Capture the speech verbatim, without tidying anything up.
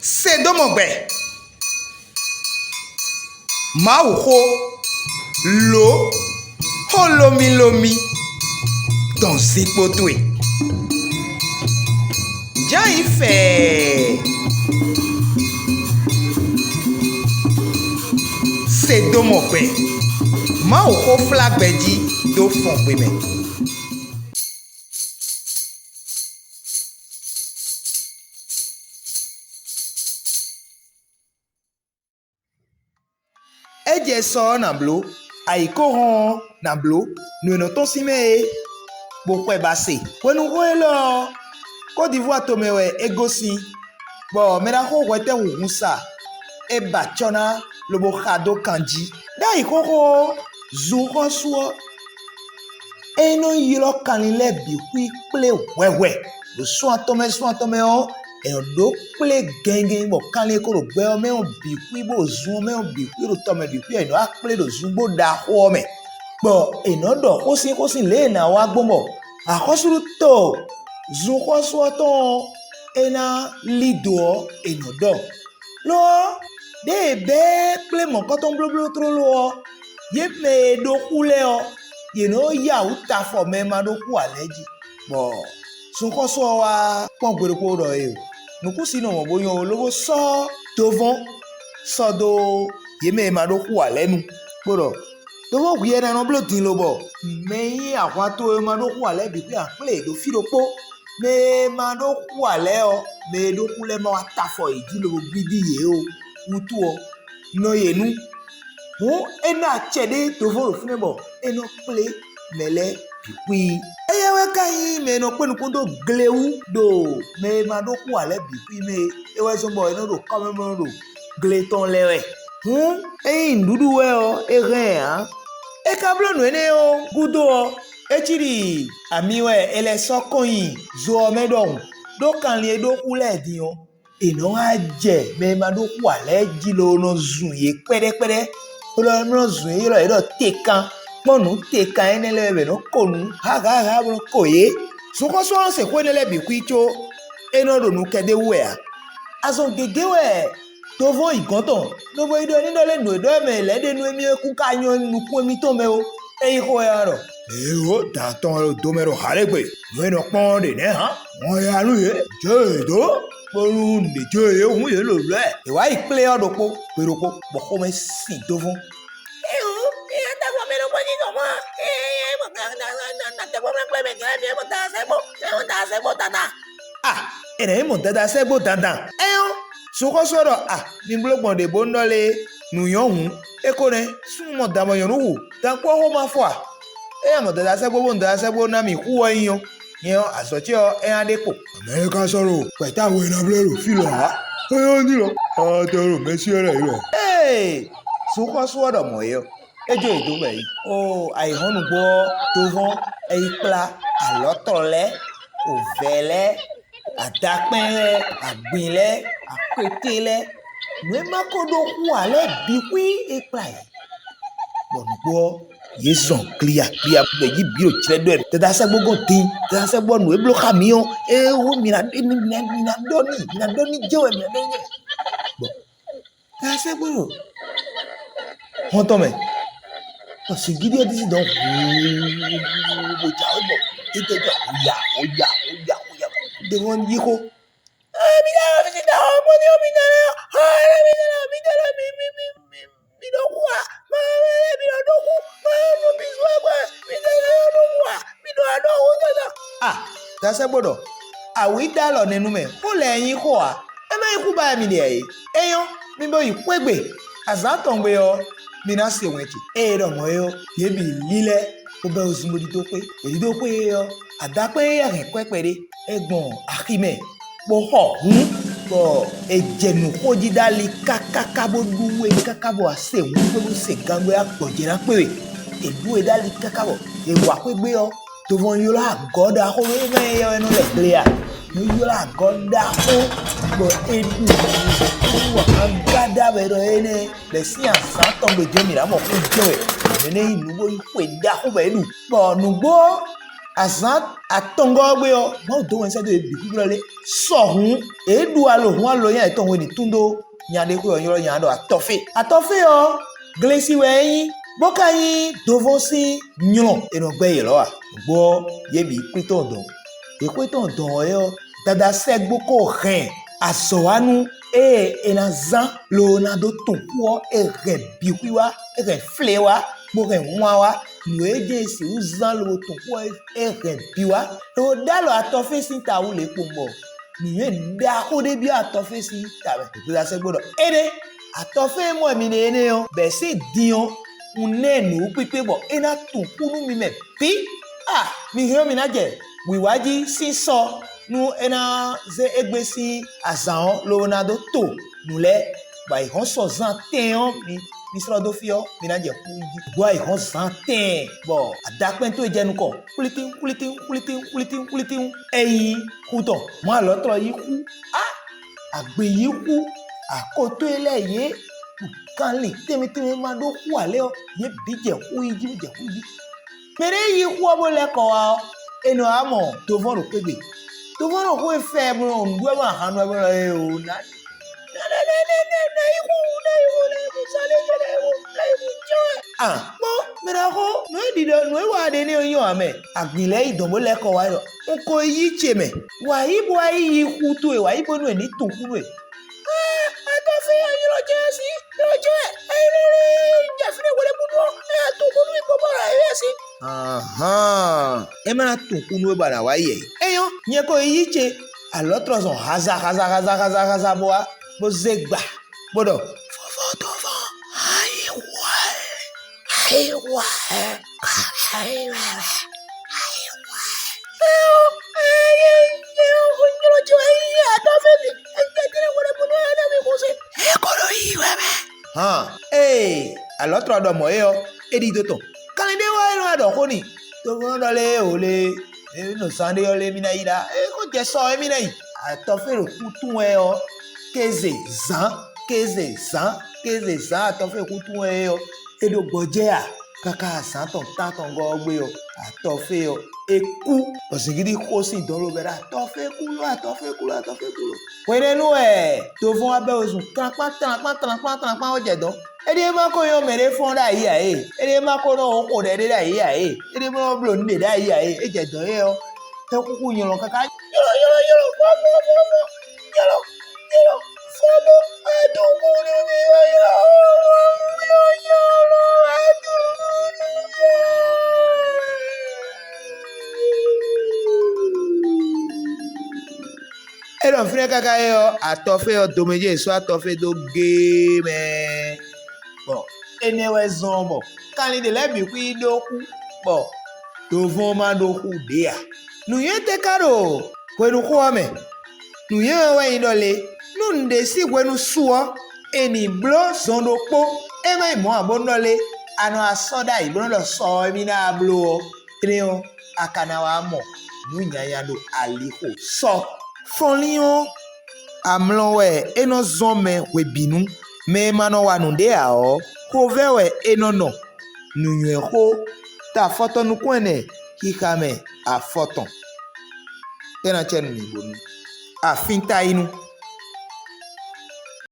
Se dó mɔ gbɛ. Mawuxó, lǒ, xó lómílómí dɔn zinkpo towe. Jǎ yi fɛɛ. Se dó mɔ gbɛ. Mawuxó flá gbɛ jí dó fɔn gbe mɛ. É jɛ sɔ ɔ́ nǎ bló, ayǐ ko hɔn ɔ́ nǎ bló nǔ e nɔ tɔ́n sín mɛ é, bó xwɛ ba se. Hwenuxó élɔ́ ɔ́, Kɔ́divwáa tomɛ wɛ é gosín, bɔ mɛɖaxó Hwɛtɛ́hunhun sa é ba acɔ́ ná lobo xa dó kan jí. Ɖ'ayǐ xóxó ɔ́, zunxɔ́sú ɔ́, é nɔ ylɔ́ kanlin lɛ́ɛ bǐ xwí kplé hwɛhwɛ. Ɖo sún atɔn mɛ sún atɔn mɛ ɔ́, è nɔ ɖó kplé gɛngɛn bɔ kanlin e ko ɖo gbɛ ɔ́ mɛ ɔ́ bǐ xwí, bó ɖo zun ɔ́ mɛ ɔ́ bǐ xwí, ɖo tɔ mɛ bǐ xwí, è nɔ wá kplé ɖo zungbó ɖaxó ɔ́ mɛ. Bɔ è nɔ ɖɔ xósin xósin lě e è nǎ wa gbɔn bɔ axɔ́súɖuto zunxɔ́sú ɔ́ tɔn ɔ́, é ná lí do ɔ́, è nɔ ɖɔ. Lo ɔ́, ɖěe è bɛ́ kplé mɔ̌kɔ́tɔn blóbló tlóló ɔ́, yě mɛ e ɖó xú lɛ́ɛ ɔ́, yě nɔ yá wǔ tafɔ mɛ e ma ɖó xú ǎ lɛ́ɛ jí, bɔ sunxɔ́sú ɔ́ wá kpɔ́n gbe ɖokpó ɖɔ é o. Nǔkúnsin nɔ mɔ̌ bó nyɔ́ ó, lobo sɔ́ dovɔ́n sɔ́ dó yě mɛ e ma ɖó xú ǎ lɛ́ɛ nu, bó ɖɔ: Dovɔ́n hwi e ná nɔ bló din lobɔ mɛ e nyí ahwan towe e ma ɖó xú ǎ lɛ́ɛ bǐ xwé a, kplé yě ɖó fí ɖokpó. Mɛ e ma ɖó xú ǎ lɛ́ɛ ɔ́, mɛ e ɖó xú lɛ́ɛ ma wá ta afɔ yě jí lobo gbídí yě ó wútu ɔ́, nɔ yě nu. Hǔn é ná acɛ ɖé dovɔ́n ɖo fínɛ́ bɔ é nɔ kplé mɛ lɛ́ɛ bǐ xwí. Éyɛ́ wɛ ka nyí mɛ e nɔ kpé nukún dó gle wú ɖo mɛ e ma ɖó xú ǎ lɛ́ɛ bǐ xwí mɛ é. É wɛ zɔ́n bɔ é nɔ ɖo kɔ́mɛ́mlɔ́ ɖo gle tɔn lɛ wɛ. Hǔn ényí nǔɖuɖu wɛ ɔ́, é hɛn ɛ ǎ. É ka bló nǔ énɛ́ ɔ́ gúdo ɔ́, é cí ɖi ami wɛ è lɛ́ sɔ́ kɔn nyi zo ɔ́ mɛ ɖɔhun, ɖó kanlin e ɖó xú lɛ́ɛ din ɔ́, è nɔ́ wá jɛ mɛ e ma ɖó xú ǎ lɛ́ɛ jí loo nɔ zun yě kpɛ́ɖɛ́kpɛ́ɖɛ́, bó nɔ zun yě ylɔ́ yě ɖɔ tekan, kpɔ́n nǔ tekan énɛ́ lɛ́ɛ wɛ bɔ è nɔ ko nǔ háháhá bó nɔ ko yě. Zunxɔ́sú ɔ́ nɔ se xó énɛ́ lɛ́ɛ bǐ xwí có é nɔ ɖo nukɛn ɖé wú wɛ ǎ. Azɔn gěgé wɛ dovɔ́n yi gɔ̌n tɔn, lobo yi ɖɔ émí ɖɔ lé nǔ e ɖɔ wɛ mɛ lɛ̌ ɖe nú émí é kún ka nyɔ́ nukún émítɔn mɛ ó. É nyí xó wɛ ɔ́ ɖɔ: Ěwo, dǎn tɔn wɛ ɖo do mɛ ɖo hǎlégbe. Nǔ e nɔ kpɔ́n ɔ́ ɖe nɛ̌ hǎn? Wọ́n ya nú yě, jó yě dó, bónú nǔɖé jó yě hú yě lǒ lɛ́ɛ. È wǎ yi kplé ɔ́ ɖokpó gbe ɖokpó, bɔ xomɛ sin dovɔ́n. Éwo, éyɛ́ tágbɔ́ mɛ ɖokpó ní nɔ mɔ, éyɛ́ mɔ na tɛgbɔ́ mɛ kplé mɛ gɛ́ mɛ mɔ da sɛ́gbó, mɛ mɔ da sɛ́gbó tata. A, è nǎ yi mɔ dada sɛ́gbó dandan. Ɛ́nyɔ́, sunxɔ́sú ɔ́ ɖɔ: A, mi bló gbɔn ɖě bó un ɖɔ lé nǔ nyɔ́ hǔn, é ko nɛ́, súnnu mɔ dan bɔ nyɔ̌nu hu, dan kpó xó ma fɔ a? É nya mɔ dada sɛ́gbó bónú dada sɛ́gbó ná mì xú wɛ nyí ɔ́, nyɛ ɔ́, azɔ̌ ce ɔ́, é nya ɖe kpo. Mɛ e ka sɔ́ ɖo gbɛ̌ta we ná bló ɖo fí lɔ ǎ, é nyɔ́ ní lɔ, ɔ́ ɖɔ ɖo mɛsí ɔ́ lɛ́ yi lɔ. Ee, sunxɔ́sú ɔ́ ɖɔ mɔ̌ é ɔ́, é jó yě dó bɔ é yi. Oo, ayǐhɔ́n nǔgbó ɔ́, dovɔ́n, é yi kplá alɔ̌tlɔ lɛ́ɛ, ovɛ̌ lɛ́ɛ, adakpɛ́n lɛ́ɛ, agbǐn lɛ́ɛ, akpété lɛ́ɛ, nǔ e ma ko ɖó xú ǎ lɛ́ɛ bǐ xwí é kplá yě. Bɔ nǔgbó ɔ́, yě zɔn gliya gliya bɔ yě jí bǐ ɖo jlɛ́ ɖɔ ɛ. Dadá sɛ́gbó gɔ́n din, dadá sɛ́gbó ɔ́, nǔ e bló xá mǐ ɔ́, é hú mǐ ná mǐ ná mǐ ná ɖɔ n'i, mǐ ná ɖɔ n'i jɛ́n wɛ mǐ ná ɖɔ n'i jɛ́n. Bɔ dadá sɛ́gbó ɖo hɔn tɔn mɛ, bɔ sǐgíɖí ɔ́ ɖisí dɔn hǔúúú, bó jǎwe bɔ é tɛ jɔ hǔya hǔya hǔya hǔya. Ɖé wọ́n yí xó. Aa, mi ɖo awu fí da ɔ́, mo ní ɔ́, mi ná lɛ́ ɔ́, aa, lɛ́ mi ná lɛ́ ɔ́, mi ná lɛ́ mi mi mi mi mi ɖo xu a, ma wɛ lɛ́ mi ɖo ɖo xu, ma wɛ mo mi zú wɛ, mi ná lɛ́ ɔ́ ɖo xu a, mi ɖo a ɖo xu tɔn tɔn. A, dasɛ bó ɖɔ, awǐ da alɔ nɛnu mɛ, xó lɛ́ɛ nyí xó ǎ, é má nyí xú ba wɛ mi ɖe ǎ é. É nyɔ́, mi bo yi xwé gbe, azǎn tɔn gbe ɔ́, mi ná se wɛn ce. Ée é ɖɔ mɔ̌ é ɔ́, yě bǐ lílɛ́, bó bɛ́ wezun bó ɖidó xwé. Yě ɖidó xwé é ɔ́, adakpɛ́ éyɛ́ hɛn kwɛ́kpɛɖé. É gbɔn axi mɛ, bó xɔ hǔn, bɔ è jɛ nǔxó jí ɖó ali kákáká bó ɖú we káká bɔ a se hǔn kpódó se gangbé agbɔ̌jɛ ná kpé we. È ɖú we ɖó ali káká bɔ è wa xwé gbé ɔ́, dovɔn ylɔ́ agɔ̌ ɖaxó e mɛ éyɛ́ wɛ nɔ lɛ gle a? Nǔ ylɔ́ agɔ̌ ɖaxó bɔ è ɖu nǔ wa gádá wɛ ɖɔ énɛ́, bɔ è sín azǎn tɔn gbe jɛ́n mǐ ná mɔ xó jɛ́n wɛ. Nɛ̌ nɛ́ nyí nǔ bó nyí xwe ɖaxó bɔ é ɖu. Bɔ nǔgbó ɔ́, Azǎn atɔngɔ́ ɔ́ gbe ɔ́, Mawu dó wɛn sɛ́ dó yě bǐ xwíxwlɔ́ lé. Sɔ hǔn, è ɖu alo hǔn alo nyanya yětɔn hwenu tún dó nya ɖé xwé ɔ́ nylɔ́ nya ɖɔ atɔfé. Atɔfé ɔ́, glesi wɛ é nyí, bó ka nyí dovɔn sín nylɔ è nɔ gbɛ́ yě lɔ́ ǎ. Nǔgbó ɔ́, yě bǐ kwlítɔ́ dɔn. Yě xwé tɔn dɔn ɔ́ é ɔ́, dadá sɛ́gbó ko hɛn azɔ̌wanú e è nǎ zán lobo ná dó tun xú ɔ́, é hɛn bǐxwí wá, é hɛn flě wá, bó hɛn wán wá. Nǔ e jɛ́n è sixú zán lobo tun xú ɔ́, é hɛn bǐ wá. Lobo ɖó alɔ atɔfé sín ta wú lě kpowun bɔ nǔnywɛ́ ɖaxó ɖé byɔ́ atɔfé sín ta mɛ. Dadá sɛ́gbó ɖɔ éɖée, atɔfé e mɔ wɛ mi ɖe énɛ́ ɔ́, bɛ̌ sín din ɔ́, un ná ɛ nǔ kpíkpé bɔ é ná tunwun kú nú mi mɛ bǐ. A mi hɛn ɔ́, mi ná jɛ wǐwá jí sín sɔ nú é ná zé égbé sín azǎn ɔ́, lobo ná dó to nǔ lɛ́ɛ, bɔ ayǐhɔ́n sɔ zán tɛɛn ɔ́, mi mi slɔ́ dó fí ɔ́, mi ná jɛ kú jí. Gbɔ ayǐhɔ́n zán tɛɛn, bɔ adakpɛ́n towe jɛ nukɔn, xwlítín xwlítín xwlítín xwlítín xwlítín. É yí xú tɔn, mɔ̌ alɔ̌tlɔ yí xú. Á, agbe yí xú, akotó e lɛ́ɛ yě, kanlin tɛnmɛ tɛnmɛ ma ɖó xú ǎ lɛ́ɛ ɔ́, yě bǐ jɛ xú yí jí, bó jɛ xú yí jí. Mɛ ɖé yí xú ɔ́ bó lɛ́ kɔ wá ɔ́, è nɔ wá mɔ dovɔ́n ɖo xwé gbe. Dovɔ́n ɖo xwé fɛ bó nɔ nǔɖuɖu ɔ́ mɔ ahan nú ɛ bó nɔ ɛ o ná. Ná yí xú, ná yí xú, ná yí xú, ná yí xú, ná yí xú jɔ wɛ. Ah, kpɔ́n, mɛ ɖaxó, nǔ e ɖiɖɔ, nǔ e wa ɖe nɛ́ ɔ́ nyí ɔ́ ǎ mɛ. Agbǐn lɛ́ɛ yi dɔn bó lɛ́ kɔ wá ɖɔ: Un ko yí ce mɛ. Wǎ yí bó wá yí xú towe, wǎ yí bónú è ní tunwun xú nú we. Atɔ́ fí ayi lɔ jɛ asi, lɔ jɛ ayi lɔ lé jɛ fínɛ́ hwelébúnú ɔ́, é wá tunwun xú nú mì bó bó ɖo ayǐ asi. Ahán, é ma ná tunwun xú nú we bɔ a nǎ wá yi ɛ. É nyɔ́, nyɛ ko yi yí ce, alɔ̌tlɔzɔn haza haza haza haza haza bó wá, bó zé gba, bó ɖɔ: Fofó tó fɔ́n, ayi hwɛ, ayi hwɛ, ayi hwɛ, ayi hwɛ. Hàn, ee, alɔ̌tlɔ ɖɔ mɔ̌ é ɔ́, é ɖidó tɔn. Kanlin ɖé wɛ é nɔ wá ɖɔ xó n'i. Tofɔ́n ɖɔ lé o lé, é nɔ zán ɖé ɔ́ lé mì ná yi ɖá. É xó jɛ sɔ émí ná yi. Atɔfé ɖo kú tún wɛ ɔ́, kéze zǎn, kéze zǎn, kéze zǎn atɔfé xú tún wɛ é ɔ́, é ɖo gbɔjɛ́ a? Káká azǎn tɔn tántɔngɔ́ ɔ́ gbe ɔ́, atɔfé ɔ́, é kú. Bɔ zǐngídi xó sín dɔn ló bɛ́ ɖɔ: Atɔfé kú ló, atɔfé kú ló, atɔfé kú ló. Hwenɛ́nu wɛ dovɔn wá bɛ́ wezun tlankpán tlankpán tlankpán tlankpán bó jɛ dɔ̌n. Éɖíe ma ko nyɔ́ mɛ ɖé fɔ́n ɖ'ayǐ ǎ é. Éɖíe ma ko nɔ xo ɖɛ ɖé ɖ'ayǐ ǎ é. Éɖíe ma nɔ bló nǔ ɖě ɖ'ayǐ ǎ é. É jɛ dɔ̌n é ɔ́, é xúxú nylɔ káká. Nylɔ nylɔ nylɔ fɔ́fɔ́fɔ́ nylɔ nylɔ fɔ́fɔ́ adùnkún nú mi wá yá. É ɖɔ fínɛ́ káká é ɔ́, atɔfé ɔ́ domɛ jɛ sɔ́ atɔfé dó géé mɛ. Bɔ énɛ́ wɛ zɔ́n bɔ kanlin ɖě lɛ́ɛ bǐ xwí ɖó xú, bɔ dovɔn ma ɖó xú ɖě ǎ. Nǔnywɛ́ tɛ́ ka ɖo hweɖuxó ɔ́ mɛ? Nǔnywɛ́ wɛ nyí ɖɔ lé: nú nǔɖé sín hwenu su ɔ́, è nǐ bló zɔn ɖokpó, é má nyí mɔ̌ ǎ bónú ɖɔ lé: a nɔ wá sɔ́ ɖ'ayǐ bó nɔ́ ɖɔ sɔ ɔ́ émí ná wá bló ɔ́, énɛ́ ɔ́, a ka ná wá mɔ nǔ nyanya ɖo alixo sɔ. Fɔnlín ɔ́, amlɔ wɛ é nɔ zɔ́n mɛ hwebǐnu. Mɛ e ma nɔ wa nǔɖé ǎ ɔ́, xovɛ́ wɛ é nɔ nɔ. Nǔnywɛ́xó ta afɔtɔn nukún ɛnɛ xixa mɛ afɔtɔn. É ná cɛ nú mì bónú afín ta yi nú.